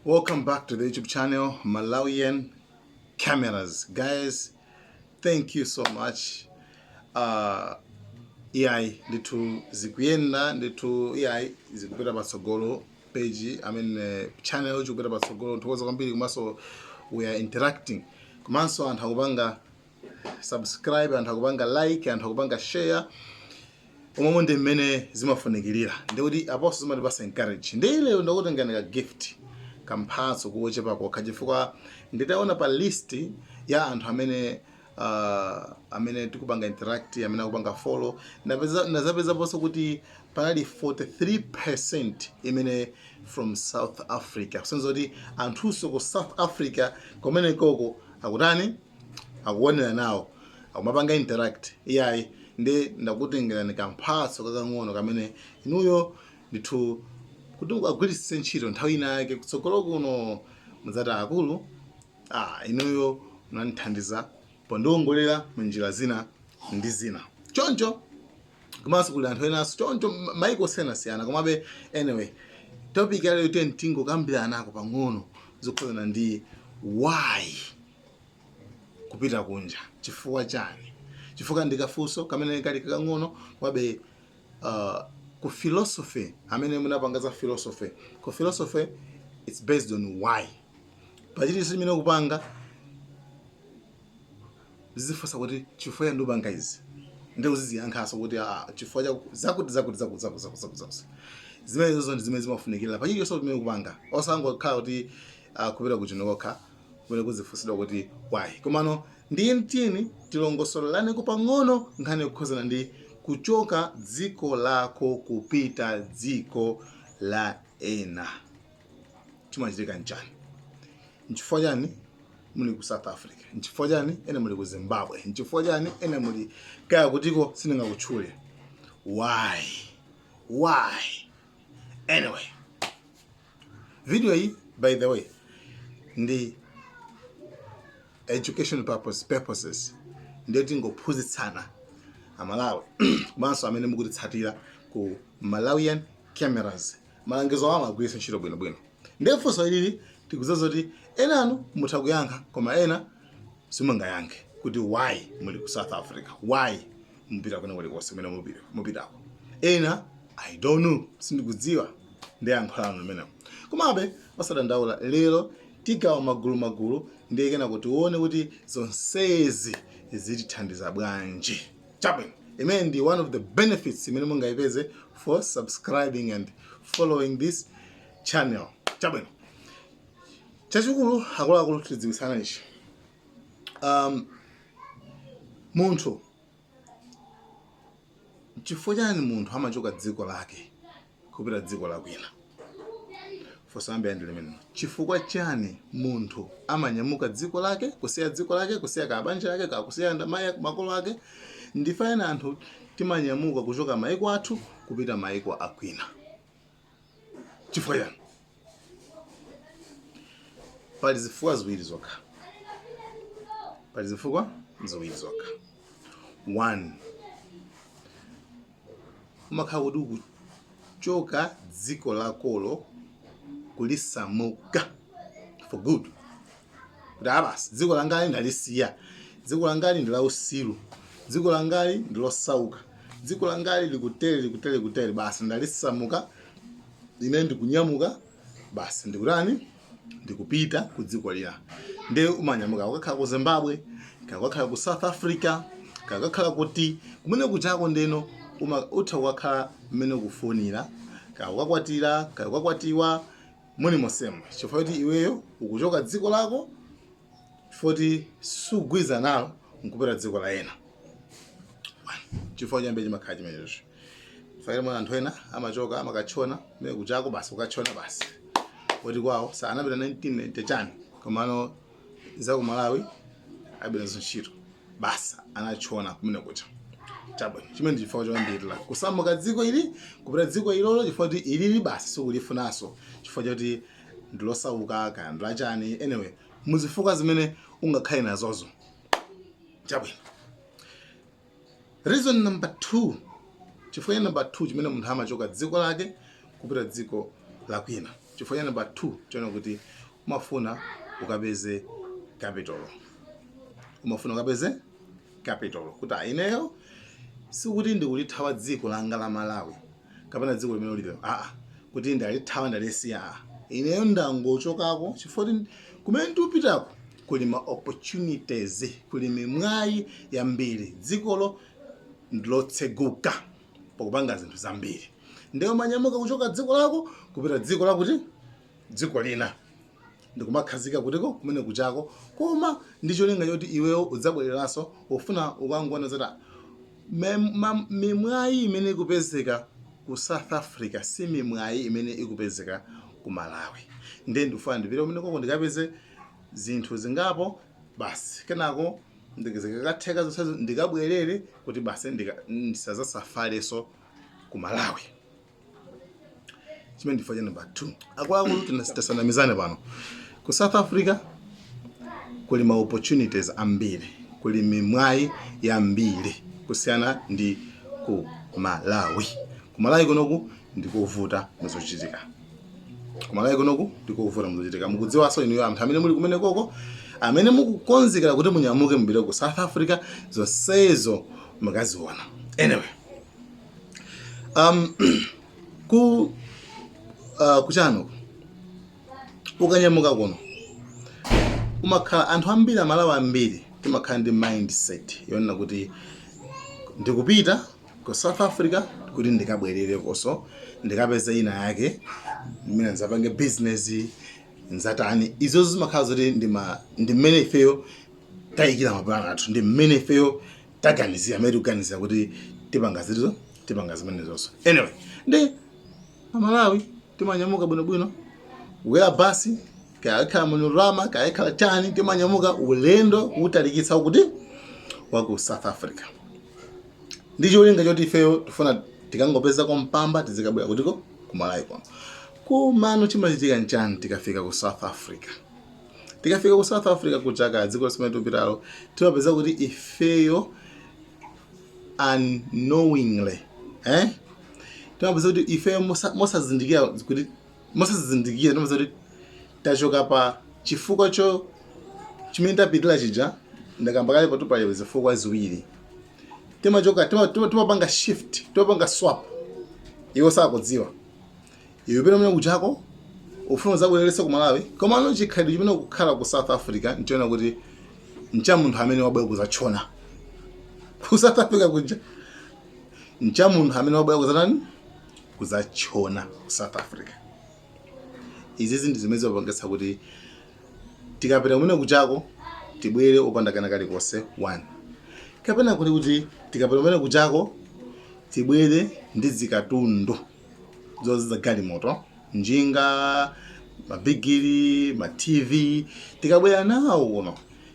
Welcome back to the YouTube channel, Malawian Cameras. Guys, thank you so much. Iyayi ndithu zikuyenda ndithu, iyayi zikupita patsogolo page, I mean, channel chikupita patsogolo. Nthokoza kwambiri. Komanso we are interacting, komanso anthu akupanga subscribe, anthu akupanga like, anthu akupanga share. Omwe ndi mmene zimafunikirira, ndikuti aponso zimatipasa encourage. Ndi lero ndakutengani ka gift, kamphatso kochepa kokha, chifukwa nditaona pa list ya anthu amene tikupanga interact, amene akupanga follow, ndazapezaponso kuti panali 43% imene from South Africa, kusonyeza kuti anthunso ku South Africa kumene koko akutani? Akuonera nawo, akumapanga interact. Iyayi, ndi ndakutengerani kamphatso kakang'ono kamene inuyo ndithu kuti mukagwiritse ntchito nthawi ina yake kutsogolo kuno, mudzati, "Akulu, ah, inuyo munandithandiza pondiwongolera munjira zina ndi zina." Choncho komanso kuli anthu enanso choncho, maiko osiyanasiyana. Komabe anyway, topic yalero tiye tingokambirana pang'ono zokhuzana ndi why kupita kunja, chifukwa chani? Chifukwa ndikafunso kamene kali kakang'ono, komabe ku philosophy, amene munapanga za philosophy, ku philosophy it's based on why. Pachilichonse chimene ukupanga zizifunsa kuti chifukwa chani ndikupanga izi, ndi uziziyankhaso kuti, ah, chifukwa cha zakuti zakuti zakuti zakuti zakuti zakuti zakuti. Zimene zozo ndi zimene zimafunikira pachilichonse chimene ukupanga, osangokhala kuti kupita kuchino kokha kumene kuzifunsidwa kuti why. Komano ndiye tiyeni tilongosoleraneko pang'ono nkhani yokhuzana ndi kuchoka dziko lako kupita dziko la ena. Chimachitika nchani? Nchifukwa chani muli ku South Africa? Nchifukwa chani ena muli ku Zimbabwe? Nchifukwa chani ena muli kaya kutiko sindingakutchule? Why? Why? Anyway, video iyi, by the way, ndi education purposes, ndiye tingophunzitsana Amalawi komanso amene mukutitsatira ku Malawian Cameras. Malangizo awo amagwiritsa ntchito bwinobwino. Ndiye funso ilili tikudziwa kuti enanu mutha kuyankha, koma ena simungayankhe kuti why muli ku South Africa, why mupita kwina kulikonse kumene mupitako. Ena, "I don't know, sindikudziwa." Ndi yankho lanu limenelo. Komabe osadandaula, lero tigawa magulu magulu, ndiye kena kuti tione kuti zonsezi zitithandiza bwanji. Chabwino, imene ndi one of the benefits imene mungayipeze for subscribing and following this channel. Chabwino, chachikulu akuluakulu tidziwitsana ichi. Munthu, chifukwa chani munthu amachoka dziko lake kupita dziko lakwina? Funso ambiri ndi limene: chifukwa chani munthu amanyamuka dziko lake, kusiya dziko lake, kusiya ka banja lake, ka kusiya mayi, makolo ake? Ndifayena anthu timanyamuka kuchoka maiko athu kupita maiko akwina, chifukwa chani? Pali zifukwa ziwiri zokha, pali zifukwa ziwiri zokha. One, umakhala kuti ukuchoka dziko lakolo kulisamuka for good, kuti abasi, dziko langali ndalisiya, dziko langali ndi lausiru, dziko langali ndi losauka, dziko langali likutere, likutere, likutere, basi ndalisamuka, ine ndikunyamuka basi, ndikutani? Ndikupita ku dziko lina. Ndi umanyamuka ukakhala ku Zimbabwe, kakakhala ku South Africa, kakakhala kuti kumene kuchako. Ndeno utha kukakhala mmene ukufunira, ka ukakwatira, ka ukakwatiwa, muli mosemo, chifukwa kuti iweyo ukuchoka dziko lako chifukwa kuti sugwiza nalo, nkupita dziko la ena. Chifukwa chambe chimakhala chimenecho. Fakire mwa anthu ena amachoka, amakachona mmene kuchako, basi kukachona basi, kuti kwawo sa anapita 1990 chani, komano za ku Malawi abwerazo ntchito, basi anachona kumene kucha. Chabwino, chimene ndi chifukwa choyambirira kusamuka dziko ili kupita dziko ilolo, chifukwa kuti ilili basi sikulifunanso, chifukwa choti ndilosauka kaya ndilachani. Anyway, muzifukwa zimene ungakhale nazozo. Chabwino, reason number two, chifukwa cha number two chimene munthu amachoka dziko lake kupita dziko Lakwina, chifukwa cha namba 2 chona kuti umafuna ukapeze capital, umafuna ukapeze capital kuti ah, ineyo sikuti ndikulithawa dziko langa la Malawi kapena dziko limene ulipero, aa, kuti ndalithawa, ndalisiya, aa, ineyo ndangochokako chifukwa kuti kumene ndikupitako kuli ma opportunities, kuli mimwayi yambiri, dzikolo ndilotseguka pakupanga zinthu zambiri. Ndiye umanyamuka kuchoka dziko lako kupita dziko lakuti dziko lina ndikumakhazika kutiko kumene kuchako, koma ndi cholinga choti iweyo udzabwereranso, ufuna ukangoona zoti mimwayi imene ikupezeka ku South Africa si mimwayi imene ikupezeka ku Malawi. Ndiye ndikufuna ndipite kumene koko, ndikapeze zinthu zingapo basi, kenako ndikazikatheka zonsezo ndikabwerere kuti basi ndisazasafalenso ku Malawi. Chimene ndifuna cha namba 2, akuluakulu, tisanamizane pano, ku South Africa kuli ma opportunities ambiri, kuli mimwayi yambiri kusiyana ndi ku Malawi. Ku Malawi kunoku ndikovuta muzochitika, ku Malawi kunoku ndikovuta muzochitika. Mukudziwanso inuyo anthu amene muli kumene koko, amene mukukonzekera kuti munyamuke mupite ku South Africa, zonsezo mukaziona. Anyway, ku kuchano ukanyamuka kuno umakhala anthu ambiri, Amalawi ambiri timakhala ndi mindset yonena kuti ndikupita ku South Africa kuti ndikabwererekonso, ndikapeze ina yake imene ndizapange business, nzatani. Izozo zimakhala zoti ndi mmene ifeyo tayikira mapulani athu, ndi mmene ifeyo taganizira, amene tikuganizira kuti tipanga zitizo, tipanga zimenezonso. Anyway, ndi Amalawi timanyamuka bwinobwino kukwera basi, kaya ikhala Manorama, kaya ikhala chani, timanyamuka ulendo kuwutalikitsa kuti wa ku South Africa ndi cholinga choti ifeyo tifuna tikangopezako mpamba, tizikabwera kutiko ku Malawi kuno. Komano chimachitika nchani tikafika ku South Africa? Tikafika ku South Africa kuchaka dziko limene tikupitalo, timapeza kuti ifeyo unknowingly, timapeza kuti ifeyo mosazindikira kuti, mosazindikira, timapeza kuti tachoka pa chifukwa cho chimene tapitira chija. Ndakamba kale patu pali zifukwa ziwiri. Timachoka, timapanga shift, timapanga swap iwo sakudziwa. Iwe pena mene kuchako ufuna uzabwererenso ku Malawi, komano chikhalidwe chimene ukukhala ku South Africa nchiona kuti ncha munthu amene wabwera kuzatchona ku South Africa kuja, ncha munthu amene wabwera kuzatani, kuzatchona ku South Africa. Izizi ndi zimene zimapangitsa kuti tikapita kumene kuchako tibwere opanda kana kalikonse, one, kapena kuti tikapita kumene kuchako tibwere ndi zikatundu zoza galimoto, njinga, mabigiri, ma TV. Tikabwera nawo kuno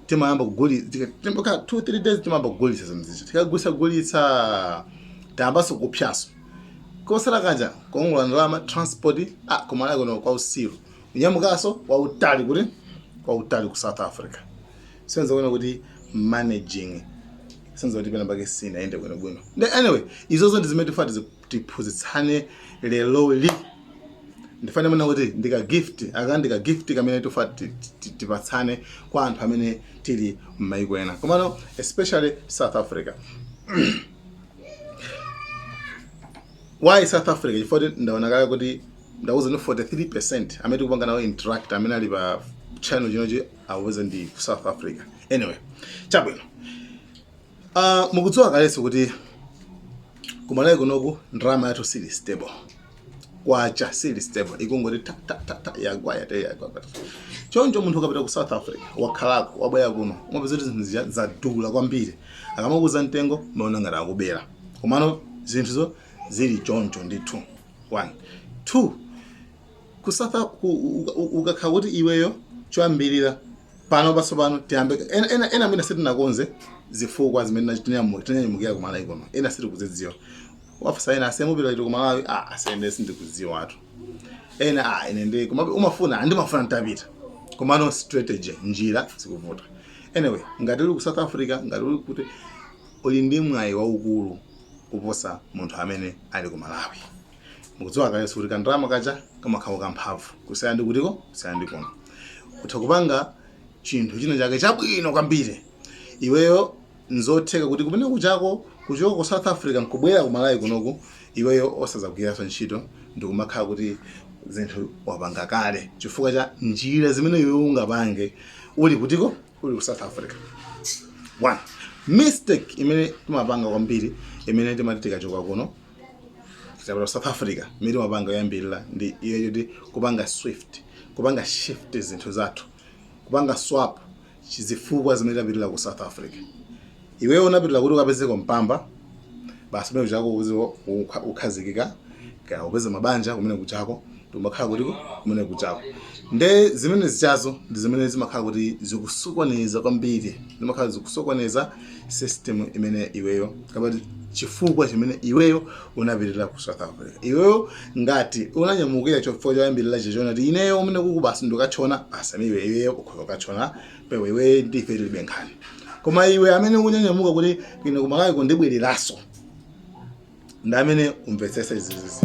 timayamba kugulitsa, 2 3 days timayamba kugulitsa zinthu zija. Tikagulitsa gulitsa, tayambanso kupyaso kosala kaja kuongola ndalama, transport. Ah, kumalawi kuno kwa usiru, unyamukanso wautali kuti wautali ku South Africa. Senza kuona kuti managing, senza kuti pena pake sinaende bwinobwino. Anyway, izozo ndi zimene tifuna tiphunzitsane leloli. Ndifane muna kuti ndika gift aka, ndika gift kamene tifuna tipatsane kwa anthu amene tili m'mayiko ena, komano especially South Africa. Why South Africa? Chifukwa kuti ndaona kale kuti ndauza ni 43% amene tikupanga nawo interact, amene ali pa channel chinochi, awuze ndi ku South Africa. Anyway, chabwino, mukudziwa kalenso kuti kumalawi kunoku ndalama yathu sili stable, kwacha sili stable, ikungoti ta ta ta ta, yagwa, yate, yagwa yate. Choncho munthu ukapita ku South Africa, wakhalako, wabwera kuno, umapeza kuti zinthu zija zadula kwambiri. Akamakuza mtengo umaona ngati akubera, komano zinthuzo zili choncho ndithu. One, two, ku South ukakhala kuti iweyo choyambirira pano patsopano tiyambe, ena amene sitinakonze zifukwa zimene tinanyamukira ku Malawi kuno, ena sitikuzidziwa. Wafusa ena, asemupita liti ku Malawi? Ah, asende sindikudziwa atu. Ena, ah, ine ndi koma umafuna, andimafuna ntapita, komano strategy, njira zikuvuta. Anyway, ngati uli ku South Africa, ngati uli kuti uli ndi mwayi waukulu kuposa munthu amene ali ku Malawi. Mukudziwa kalenso kuti kandalama kaja kamakhala kamphamvu kusiyana ndi kutiko, kusiyana ndi kuno. Utha kupanga chinthu china chake chabwino kwambiri iweyo. Nzotheka kuti kumene kuchako, kuchoka ku South Africa nkubwera ku Malawi kunoku, iweyo osazagwiranso ntchito, ndikumakhala kuti zinthu wapanga kale chifukwa cha njira zimene iwe ungapange uli kutiko, uli ku South Africa. One mistake imene timapanga kwambiri, imene timati tikachoka kuno tipita South Africa, imene timapanga yoyambirira ndi iyo yoti kupanga swift, kupanga shift zinthu zathu, kupanga swap zifukwa zimene tapitira ku South Africa. Iweyo unapitira kuti ukapezeko mpamba basi, kumene kuchako uze ukhazikika, kaya upeze mabanja kumene kuchako, ndikumakhala kutiko, kumene kuchako. Nde zimene zichazo ndi zimene zimakhala kuti zikusokoneza kwambiri, zimakhala zikusokoneza system imene iweyo, kapati chifukwa chimene iweyo unapitira ku South Africa. Iweyo ngati unanyamukira chifukwa choyambirira chichona kuti ineyo umene kuku basi ndikachona basi, iwe iweyo ukhoza kukachona pewe, iwe ndife tilibe nkhani. Koma iwe amene ukunyanyamuka kuti ine kumalawi kundibwereraso, ndi amene umvetsese izizizi.